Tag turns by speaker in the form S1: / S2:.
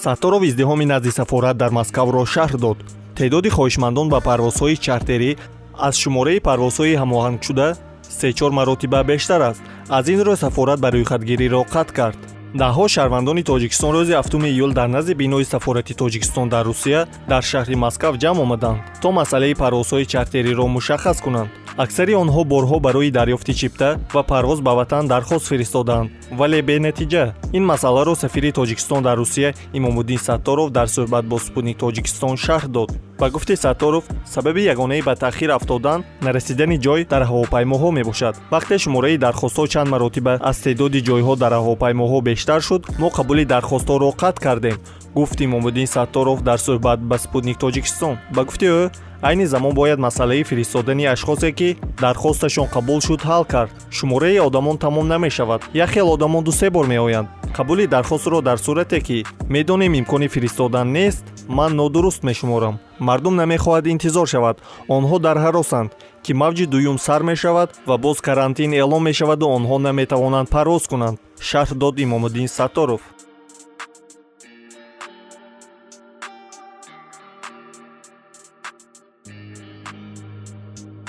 S1: Сатторов издиҳоми назди сафорат дар Москавро шарҳ дод. Теъдоди хоҳишмандон ба парвозҳои чартерӣ аз шумораи парвозҳои ҳамоҳангшуда се-чор маротиба бештар аст. Аз ин рӯ сафорат ба рӯйхатгириро қатъ кард. Даҳҳо шаҳрвандони Тоҷикистон рӯзи 7 июл дар назди бинои сафорати Тоҷикистон дар Русия дар шаҳри Москав ҷамъ омаданд, то масъалаи парвозҳои чартериро мушаххас кунанд. Аксари онҳо борҳо барои дарёфти чипта ва парвоз ба ватан дархост фиристодаанд, вале бенатиҷа. Ин масъаларо сафири Тоҷикистон дар Русия Имомуддин Сатторов дар суҳбат бо «Спутник Тоҷикистон» шарҳ дод. Ба гуфти Сатторов, сабаби ягонаи ба таъхир афтодан нарасидани ҷой дар ҳавопаймоҳо мебошад. Вақте шумораи дархостҳо чанд маротиба аз теъдоди ҷойҳо дар ҳавопаймоҳо бештар шуд, мо қабули дархостҳоро қатъ кардем, гуфт Имомуддин Сатторов дар суҳбат ба «Спутник Тоҷикистон». Ба гуфти ӯ, айни замон бояд масъалаи фиристодани ашхосе, ки дархосташон қабул шуд, ҳал кард. Шумораи одамон тамом намешавад. Як хел одамон ду-се бор меоянд. Қабули дархостро дар сурате, ки медонем, имкони фиристодан нест, ман нодуруст мешуморам. Мардум намехоҳад интизор шавад. Онҳо дар ҳаросанд, ки мавҷи дуюм сар мешавад ва боз карантин эълон мешаваду онҳо наметавонанд парвоз кунанд, шарҳ дод Имомуддин Сатторов.